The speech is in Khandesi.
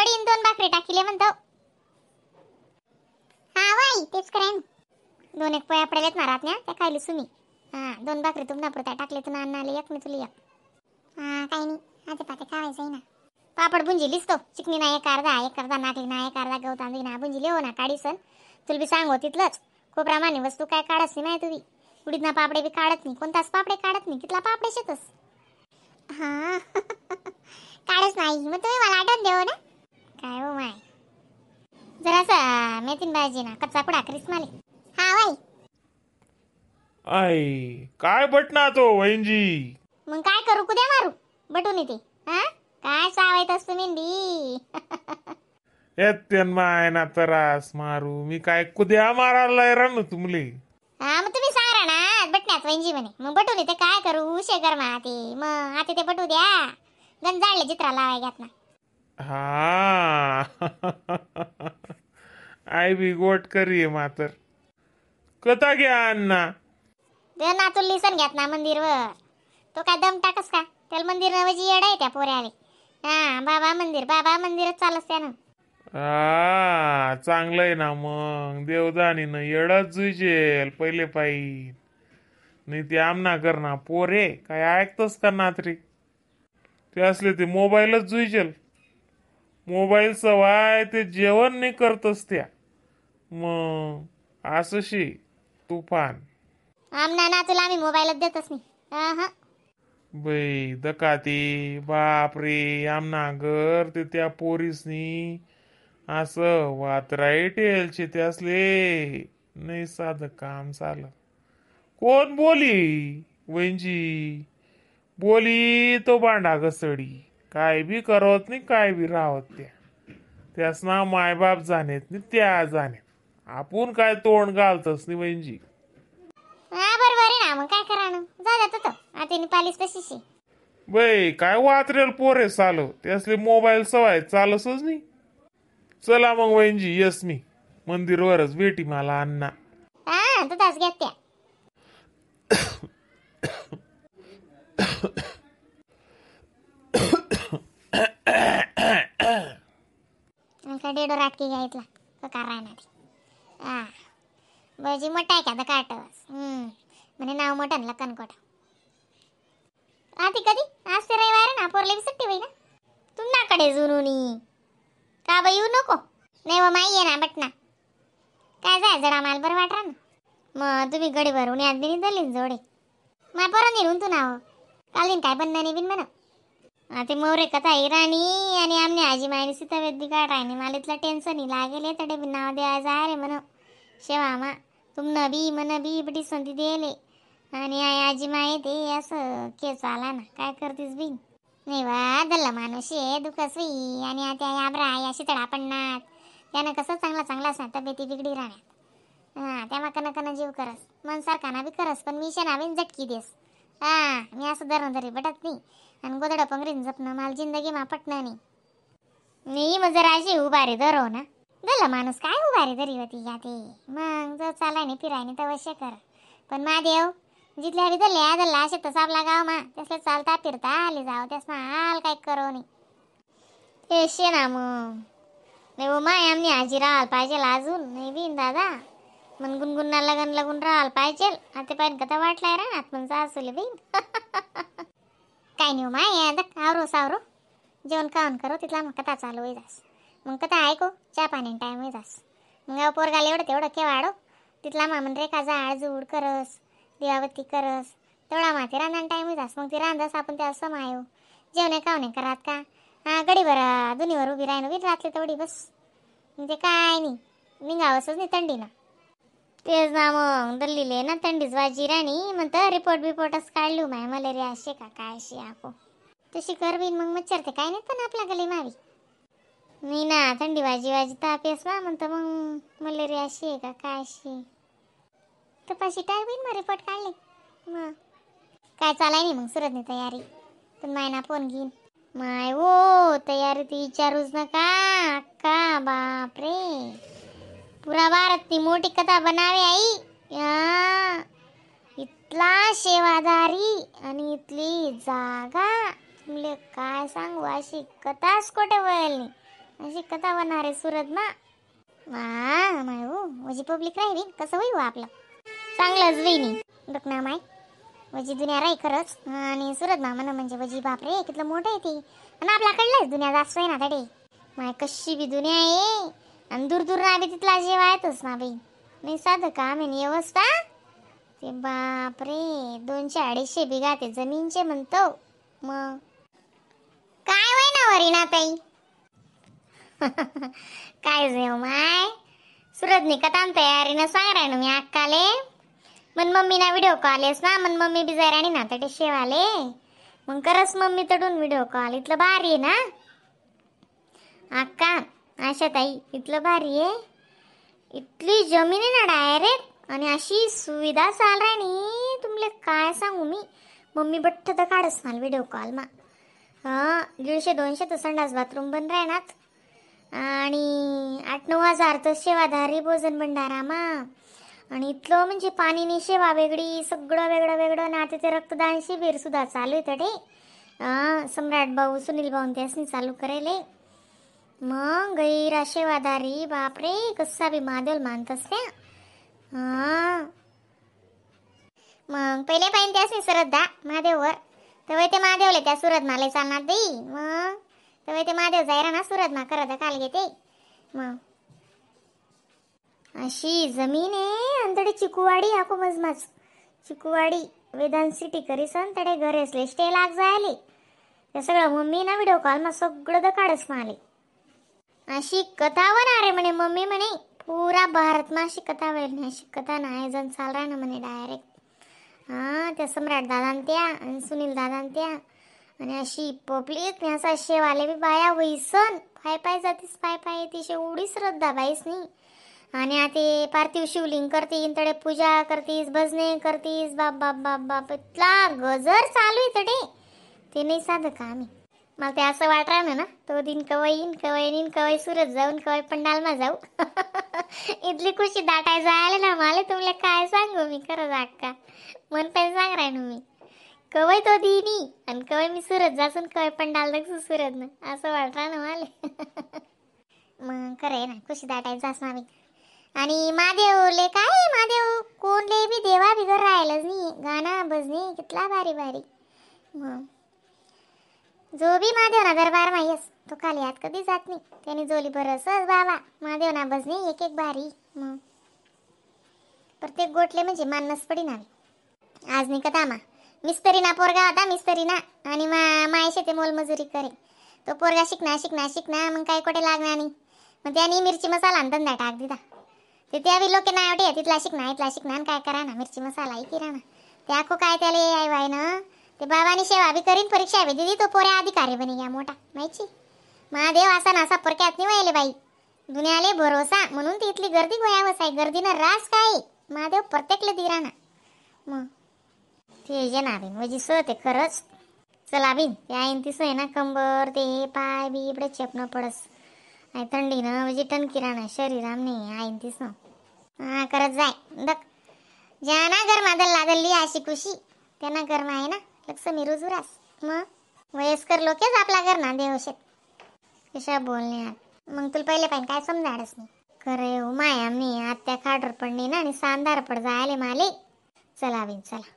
वडीन 2 भाकरी टाकीले म्हणतो. हा वाई तेच करेन. 2 एक पोया पडलेत ना रात त्या खायली सुमी. हा 2 भाकरी तुम्हाला पुरता टाकले तर अण्णा आले एक मी तुला एक. हा काही नाही आता पाते खावायचं ना. पापड बुंजी लिस्तो चिकनी ना एक अर्धा एक अर्धा नाकली ना एक अर्धा गहू तांदूळ ना बुंजी लिहो ना काढी सन तुला बी सांगो तिथलंच खोबरामाने वस्तू काय काढत नाही तुम्ही उडीद ना पापडे बी काढत नाही कोणताच पापडे काढत नाही कितला पापडे शेतस. हा काढच नाही मग तुम्ही मला आठवण देऊ ना काय हो माय जरासा मेथीन भाजी ना कच्चा कुडा करीस माले. हा वाई आई काय बटना तो वैंजी मग काय करू कुद्या मारू बटून येते. हा काय सावायत असतो मेंढी येते माय ना त्रास मारू मी काय कुद्या मारायला रान तुमले. हा मग तुम्ही सांगा ना बटण्यात वैंजी म्हणे मग बटून येते काय करू शेगर मा ते मग आता ते बटू द्या गंजाळले चित्रा लावाय घ्यात ना. हा आई बी गोट करी मातर कथा घ्या अण्णा ते नातून लिसन घ्यात ना मंदिरवर तो काय दम टाकस का त्याला मंदिर नवजी येड आहे त्या पोऱ्याले. हा बाबा मंदिर बाबा मंदिरच चालस त्यानं. हा चांगलंय ना मग देवदानी ना येडच जुजेल पहिले पायी नाही ते आमना कर ना पोरे काय ऐकतस का नातरी ते असले ते मोबाईलच जुजेल मोबाईल सवाय ते जेवण नाही करतस त्या मग असं शी तुफान. आमना ना तुला आम्ही मोबाईलच देतच नाही. बाई दकाती बापरे आमना घर ते त्या पोरीसनी असं वातराईट येलचे ते असले नाही साधं काम चाल. कोण बोली वैंजी बोली तो भांडा घसडी काय बी करत नाही काय बी राहत त्या त्यास ना मायबाप जाणेत नाही त्या जाणेत आपण काय तोंड घालतस नाही वैंजी. हा बरोबर आहे ना मग काय करा ना जाऊ द्या तो आता पालीस तशीशी. बाई काय वातरेल पोरे चालव ते असले मोबाईल सवाय चालसच नाही. चला मग वैंजी यस मी मंदिरवरच भेटी मला अण्णा. हा तू तास घेत त्या डेडो राटकी घ्यायतला का राहणार. हा बजी मोठा आहे का आता काटस म्हणे नाव मोठं लक्कन कोट. आती कधी आज ते रविवार ना पोरले बी सुट्टी होई ना तुम्हाकडे जुनुनी का बाई येऊ नको नाही व माई ये ना बटना काय जाय जरा माल बरं वाटरा ना मग तुम्ही गडी भरून यात बिनी दलीन जोडे मा परत येऊन तू नाव काल दिन काय बनणार नाही बिन म्हणा. ते मोरे कथा इराणी आणि आमने आजी मायनी सीतावेद बी काढ राहिनी मला इथलं टेन्शन ही लागेल तडे बी नाव द्यायचं आहे रे म्हण शेवा मा तुमनं बी मन बी बटी संधी देले आणि आई आजी माय ते असं केस आला ना काय करतीस बी नाही वा दल्ला माणूस आहे दुखस होई आणि आता याबरा या शितळा पडणार त्यानं कसं चांगला चांगला असा तब्येती बिगडी राहण्यात. हां त्या कन कन जीव करस मन सारखा ना बी करस पण मी शेणा बिन झटकी देस. हा मी असं धरून धरी बटत नाही आणि गोदडं पंगरीन जपणं मला जिंदगी मा पटणं नाही. मी मग जरा अशी उभारी धरो ना दल्ला माणूस काय उभारी धरी होती या ते मग जर चालाय नाही फिराय नाही तर अवश्य कर पण महादेव जिथल्या बी दल्ल्या दल्ला असे तसा आपला गाव मा त्यासले चालता फिरता आले जाव त्यास हाल काय करो नाही ते शे ना मग नाही हो माय आमनी आजी राहायला पाहिजे अजून नाही बिन दादा मन गुणगुणना लगन लागून राहायला पाहिजे आता पाहिजे कथा वाटलाय राहणार मन सासूले बिन. काय नाही हो माय आता आवरो सावरो जेवण खाऊन करो तिथला मग कथा चालू होई जास मग कथा ऐको चहा पाणी टाईम होई जास मग पोरगाला एवढं तेवढं केवाडो तिथला मा म्हण रेखा जाळ जूड करस दिवाबत्ती करस तेवढा मा ते रांधण टाईम होई जास मग ते रांधस आपण त्याला समायो जेवणे खावणे करात का हा गडी बरं दुनीवर उभी राहीन उभी राहतली तेवढी बस म्हणजे काय नाही निघावंसच नाही थंडीनं. तेच ना मग दल्लीले ना थंडीच वाजी राणी म्हणतं रिपोर्ट बिपोर्टच काढलू माय मलेरिया असे का काय अशी आको तशी कर बिन मग मच्छर ते काय नाही पण आपल्या गली मावी नाही ना थंडी वाजी वाजी ताप येस मा म्हणतं मग मलेरिया अशी आहे का काय अशी तपाशी टाक बिन मग रिपोर्ट काढले मग काय चालाय नाही मग सुरत नाही तयारी पण माय ना फोन घेईन माय हो तयारी ती विचारूच नका अक्का बापरे पुरा भारत ती मोठी कथा बनावे आई. इथला शेवादारी आणि इथली जागा तुमले काय सांगू अशी कथाच कोठे वळली. अशी कथा होणार आहे सुरत मा. मा माय हो वजी पब्लिक राही कसं होई हो आपलं चांगलंच वहिनी. बघ ना माय वजी दुनिया राही खरंच. आणि सुरत मा म्हणा म्हणजे वजी बापरे कितलं मोठं आहे ते. आणि आपल्याकडलंच दुनिया जास्त आहे ना तडे. माय कशी बी दुनिया आहे आणि दूर दूर ना बी तिथला जेव्हा येतच ना बाई. नाही साधं काम आहे नि व्यवस्था ते. बापरे 200-250 बिघा ते जमीनचे म्हणतो. मग काय वय ना वरीना ताई. काय जेव माय सुरतनी कथान तयारीनं सांग राय ना मी अक्काले. मन मम्मी ना व्हिडिओ कॉल येस ना मन मम्मी बी जाय ना तटे शेवाले. मग करस मम्मी तडून व्हिडिओ कॉल. इथलं भारी आहे ना अक्का आशा ताई, इथलं भारी आहे. इथली जमीन आहे ना डायरेक्ट आणि अशी सुविधा चाल राहिनी तुमले काय सांगू मी. मम्मी बट्ट तर काढस मला व्हिडिओ कॉल मा. हां 150-200 तर संडास बाथरूम बन राहणार आणि 8-9 हजार तर सेवाधारी भोजन भंडारा मा. आणि इथलं म्हणजे पाणीनी सेवा वेगळी सगळं वेगळं वेगळं ना. आता ते रक्तदान शिबिर सुद्धा चालू आहे तडे. सम्राट भाऊ सुनील भाऊ त्यासनी चालू करेले. मग गैरा सेवाधारी बापरे कसा बी महादेव मानतस त्या. हां मग पहिले पाहिजे त्यासनी श्रद्धा महादेववर तेव्हा ते महादेवले त्या सुरत माले चालणार देई. मग तेव्हा ते महादेव जायरा ना सुरत मा करत काल घेते. मग अशी जमीन आहे आणि तडे चिकुवाडी आको मजमाच चिकुवाडी वेदांत सिटी करीसन तडे घरे असले स्टे लाग जायले. ते सगळं मम्मी ना व्हिडिओ कॉल मा सगळं the काढस माले. अशी कथा होणार आहे म्हणे मम्मी म्हणे पुरा भारत मा अशी कथा होईल ना. अशी कथा ना आयोजन चाल राह ना म्हणे डायरेक्ट. हां त्या सम्राट दादा त्या आणि सुनील दादा त्या आणि अशी पब्लिक असा शेवाले बी बाया वैसन पाय पाय जातीस पाय पाय येतीस एवढी श्रद्धा बाईस नाही. आणि आता पार्थिव शिवलिंग करतीन तडे पूजा करतीस भजने करतीस बाप बाप बाप बाप इतला गजर चालू आहे तडे. ते नाही साधं काम आहे. मला ते असं वाट राहणार ना तो दिन कवय येईन कवय येईन कवय सुरत जाऊन कवय पंडालमा जाऊ. इथली खुशी दाटाय जायला ना मला तुम्हाला काय सांगू मी खरंच अक्का मन पण सांग राय ना मी. कवय तो दिनी आणि कवय मी सुरत जासून कवय पंडाल दक्षू सुरत ना असं वाट ना मला. मग खरं आहे ना खुशी दाटाय जास ना मी. आणि महादेवले काय महादेव कोणले बी देवा बिगर राहिलंच नाही. गाणं भजनी कितला भारी भारी. मग जो बी महादेव ना दरबार माहीस तो खाली हात कधी जात नाही. त्याने जोली बरसच बाबा महादेव ना भजनी एक एक भारी. मग प्रत्येक गोटले म्हणजे मानस पडी ना. आज नाही कथा मा मिस्त्री ना पोरगा होता मिस्त्री ना आणि मा मायशे ते मोलमजुरी करे. तो पोरगा शिकना शिकना शिकना मग काय कुठे लागणार नाही. मग त्याने मिरची मसाला आणि धंदा टाक दिला. ते त्यावेळी लोक नाही आवडे तिथला शिकना इथला शिकना आणि काय करा ना मिरची मसाला की राहणार ते आखो काय त्याला आई वाय ना. ते बाबानी सेवा बी करीन परीक्षा बी दिदी तो पोऱ्या अधिकारी बनी गया मोठा माहिती. महादेव असा नासा परक्यात नाही वाहिले बाई दुनियाले भरोसा म्हणून ती इथली गर्दी गोयावस आहे. गर्दीनं रास काय महादेव प्रत्येकले दिरा ना. मग ते जे ना बिन म्हणजे स ते खरंच चला बिन ते आईन तिसं आहे ना कंबर ते पाय बी इकडे चेपणं पडस आई थंडीनं म्हणजे टणकी राहणार शरीर आमने आईन तिसं. हां करत जाय दक ज्यांना गरमा दल्ला दल्ली अशी खुशी त्यांना गरमा आहे ना लक्ष्मी रुजुरास. मग वयस्कर लोकच आपला घर ना देवशेत कशा बोलण्यात. मग तुला पहिले पाहिजे काय समजाडच नाही. खरं हो माय आमनी आत्या खाडर पडणी ना आणि सांदार पड जायले माले. चला बिन चला.